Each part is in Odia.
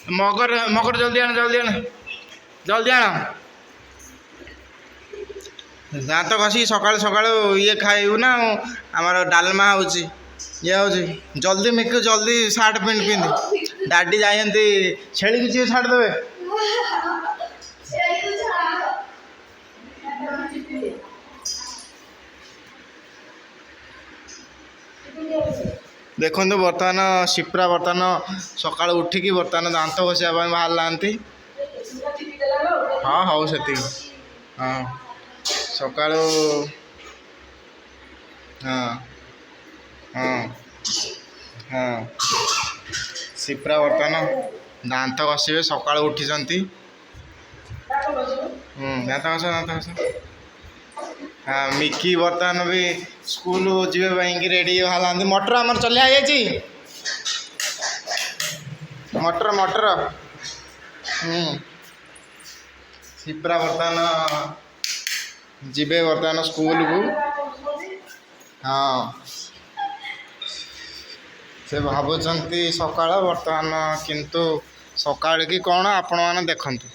ମଗର ମଗର, ଜଲ୍ଦି ଆଣ, ଜଲ୍ଦି ଆଣ, ଜଲ୍ଦି ଆଣ। ଦାନ୍ତ ଘଷିକି ସକାଳୁ ସକାଳୁ ଇଏ ଖାଇବୁ ନା ଆଉ? ଆମର ଡାଲମା ହେଉଛି, ଇଏ ହେଉଛି। ଜଲ୍ଦି ମିକୁ, ଜଲ୍ଦି ସାର୍ଟ ପ୍ୟାଣ୍ଟ ପିନ୍ଧି। ଡାଡି ଯାଇଛନ୍ତି ଛେଳିକୁ ଯିଏ ଛାଡ଼ିଦେବେ। ଛେଳିକୁ ଛାଡ଼। ଦେଖନ୍ତୁ, ବର୍ତ୍ତମାନ ସିପ୍ରା ବର୍ତ୍ତମାନ ସକାଳୁ ଉଠିକି ବର୍ତ୍ତମାନ ଦାନ୍ତ ଘଷିବା ପାଇଁ ବାହାରିଲାନ୍ତି। ହଁ, ହଉ, ସେତିକି। ହଁ, ସକାଳୁ। ହଁ, ସିପ୍ରା ବର୍ତ୍ତମାନ ଦାନ୍ତ ଘଷିବେ। ସକାଳୁ ଉଠିଛନ୍ତି। ଦାନ୍ତ ଘଷ, ଦାନ୍ତ ଘଷ। ହଁ, ମିକି ବର୍ତ୍ତମାନ ବି ସ୍କୁଲ ଯିବା ପାଇଁକି ରେଡ଼ି ବାହାରିଲାନ୍ତି। ମଟର ଆମର ଚଲିଆ ହେଇଯାଇଛି। ମଟର, ମଟର। ସିପ୍ରା ବର୍ତ୍ତମାନ ଯିବେ ବର୍ତ୍ତମାନ ସ୍କୁଲକୁ। ହଁ, ସେ ଭାବୁଛନ୍ତି ସକାଳ ବର୍ତ୍ତମାନ, କିନ୍ତୁ ସକାଳ କି କ'ଣ ଆପଣମାନେ ଦେଖନ୍ତୁ।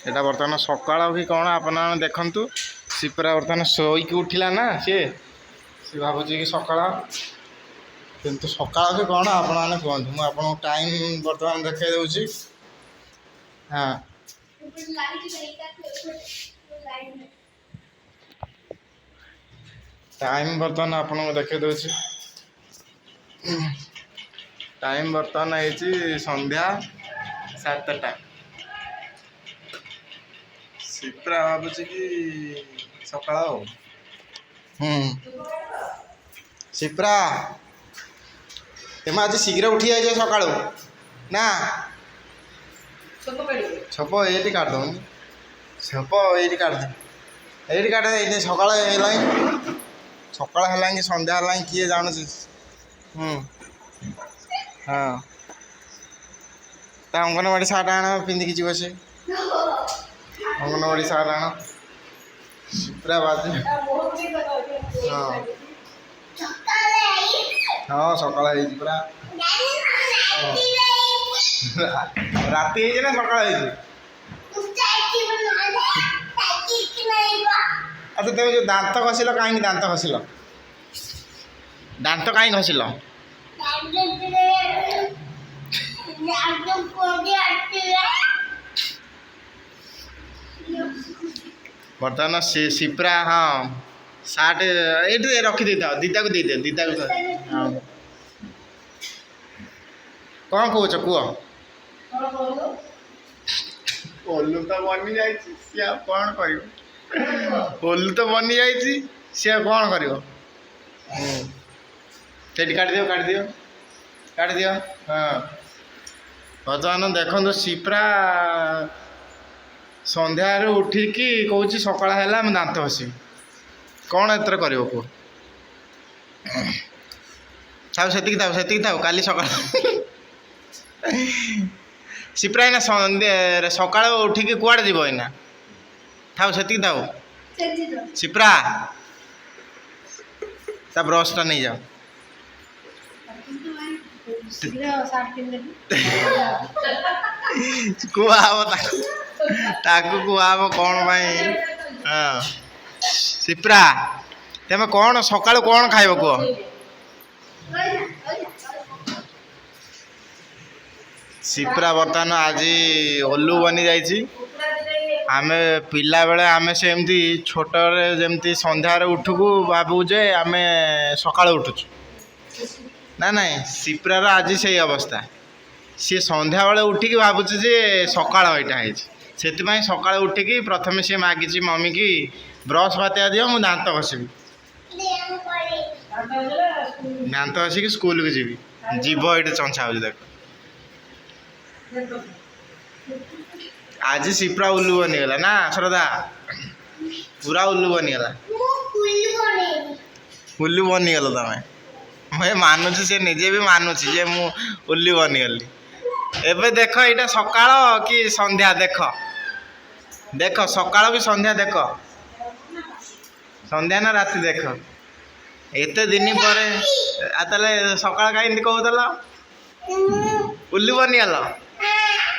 ଏଇଟା ବର୍ତ୍ତମାନ ସକାଳ କି କ'ଣ ଆପଣମାନେ ଦେଖନ୍ତୁ। ସିପ୍ରା ବର୍ତ୍ତମାନ ଶୋଇକି ଉଠିଲା ନା, ସିଏ ସେ ଭାବୁଛି କି ସକାଳ, କିନ୍ତୁ ସକାଳ କି କ'ଣ ଆପଣମାନେ କୁହନ୍ତୁ। ମୁଁ ଆପଣଙ୍କୁ ଟାଇମ୍ ବର୍ତ୍ତମାନ ଦେଖାଇ ଦେଉଛି। ହଁ। ଲାଇଟ୍ ନାହିଁ। ଲାଇଟ୍ ନାହିଁ। ଟାଇମ୍ ବର୍ତ୍ତମାନ ଆପଣଙ୍କୁ ଦେଖାଇ ଦେଉଛି। ଟାଇମ୍ ବର୍ତ୍ତମାନ ହେଇଛି ସନ୍ଧ୍ୟା 7ଟା। ସିପ୍ରା ଭାବୁଛି କି ସକାଳ ଆଉ। ସିପ୍ରା, ତୁମେ ଆଜି ଶୀଘ୍ର ଉଠି ଯାଇଛ ସକାଳୁ ନା? ଛପ ଏଇଠି କାଟିଦେଉନି। ଛପ ଏଇଠି କାଟିଦେ, ଏଇଠି କାଟିଦେ। ଏଇଠି ସକାଳ ହେଲାଣି, ସକାଳ ହେଲାଣି କି ସନ୍ଧ୍ୟା ହେଲାଣି କିଏ ଜାଣୁଛି? ହଁ, ତା ଅଙ୍ଗନବାଡ଼ି ସାର୍ଟ ଆଣ, ପିନ୍ଧିକି ଯିବ ସେ। ଅଙ୍ଗନବାଡ଼ି ସାର୍ଟ ଆଣ। ପୁରା ବାଜେ। ହଁ ହଁ ସକାଳ ହେଇଛି ପୁରା। ରାତି ହେଇଛି ନା ସକାଳ ହେଇଛି? ଆଚ୍ଛା, ତମେ ଯେଉଁ ଦାନ୍ତ ଘଷିଲ, କାହିଁକି ଦାନ୍ତ ଘଷିଲ? ଦାନ୍ତ କାହିଁ ଘଷିଲ? ବର୍ତ୍ତମାନ ସିପ୍ରା, ହଁ, ସାର୍ଟ ଏଇଠି ରଖିଦେଇଥାଅ। ଦିଦାକୁ ଦେଇଦିଅ, ଦିଦାକୁ। ହଁ, କ'ଣ କହୁଛ କୁହ? ଓଲୁ ତ ବନି ଯାଇଛି, ସିଏ ଆଉ କ'ଣ କରିବ? ଓଲୁ ତ ବନି ଯାଇଛି, ସିଏ ଆଉ କ'ଣ କରିବ? ସେଇଠି କାଟିଦିଅ, କାଟିଦିଅ, କାଟିଦିଅ। ହଁ, ବର୍ତ୍ତମାନ ଦେଖନ୍ତୁ, ସିପ୍ରା ସନ୍ଧ୍ୟାରୁ ଉଠିକି କହୁଛି ସକାଳ ହେଲା, ମୁଁ ଦାନ୍ତ ଘଷିବି। କ'ଣ ଏଥିରେ କରିବ କୁହ? ଥାଉ, ସେତିକି ଥାଉ, ସେତିକି ଥାଉ। କାଲି ସକାଳ। ସିପ୍ରା ଏଇନା ସନ୍ଧ୍ୟା ସକାଳୁ ଉଠିକି କୁଆଡ଼େ ଯିବ ଏଇନା? ଥାଉ, ସେତିକି ଥାଉ। ସିପ୍ରା, ତା ବ୍ରସ୍ଟା ନେଇଯାଅ। ଶୀଘ୍ର ସାର୍ଟ ପିନ୍ଧିଦେବି। କୁହାହବ ତାକୁ, ତାକୁ କୁହାହବ କ'ଣ ପାଇଁ। ହଁ, ସିପ୍ରା, ତମେ କ'ଣ ସକାଳୁ କ'ଣ ଖାଇବ କୁହ? ସିପ୍ରା ବର୍ତ୍ତମାନ ଆଜି ଓଲୁ ବନି ଯାଇଛି। ଆମେ ପିଲାବେଳେ ଆମେ ସେମିତି ଛୋଟରେ ଯେମିତି ସନ୍ଧ୍ୟାରେ ଉଠୁକୁ ଭାବୁ ଯେ ଆମେ ସକାଳୁ ଉଠୁଛୁ ନା ନାଇଁ, ସିପ୍ରାର ଆଜି ସେଇ ଅବସ୍ଥା। ସିଏ ସନ୍ଧ୍ୟାବେଳେ ଉଠିକି ଭାବୁଛି ଯେ ସକାଳ ଏଇଟା ହେଇଛି। ସେଥିପାଇଁ ସକାଳୁ ଉଠିକି ପ୍ରଥମେ ସିଏ ମାଗିଛି ମମିକି, ବ୍ରସ୍ ପାତିଆ ଦିଅ, ମୁଁ ଦାନ୍ତ ଘଷିବି, ଦାନ୍ତ ଘଷିକି ସ୍କୁଲକୁ ଯିବି। ଯିବ, ଏଇଠି ଚଞ୍ଚା ହେଉଛି ଦେଖ। ଆଜି ସିପ୍ରା ଉଲ୍ଲୁ ବନିଗଲା ନା ଶ୍ରଦ୍ଧା? ପୁରା ଉଲ୍ଲୁ ବନିଗଲା, ଉଲ୍ଲୁ ବନିଗଲ ତମେ। ମୁଁ ଏ ମାନୁଛି, ସେ ନିଜେ ବି ମାନୁଛି ଯେ ମୁଁ ଉଲ୍ଲୁ ବନିଗଲି। ଏବେ ଦେଖ, ଏଇଟା ସକାଳ କି ସନ୍ଧ୍ୟା ଦେଖ, ଦେଖ, ସକାଳ କି ସନ୍ଧ୍ୟା ଦେଖ, ସନ୍ଧ୍ୟା ନା ରାତି ଦେଖ। ଏତେ ଦିନ ପରେ। ଆଉ ତାହେଲେ ସକାଳ କାହିଁ ଏମିତି କହୁଥିଲ? ଉଲ୍ଲୁ ବନିଗଲ?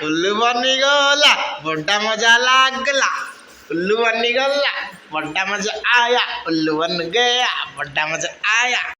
ଉଲ୍ଲୁ ବନିଗଲା, ବଡ଼ା ମଜା ଲାଗଲା। ଉଲ୍ଲୁ ବନିଗଲା, ବଡ଼ା ମଜା ଆୟା। उल्लू बन गया, बड़ा मजा आया।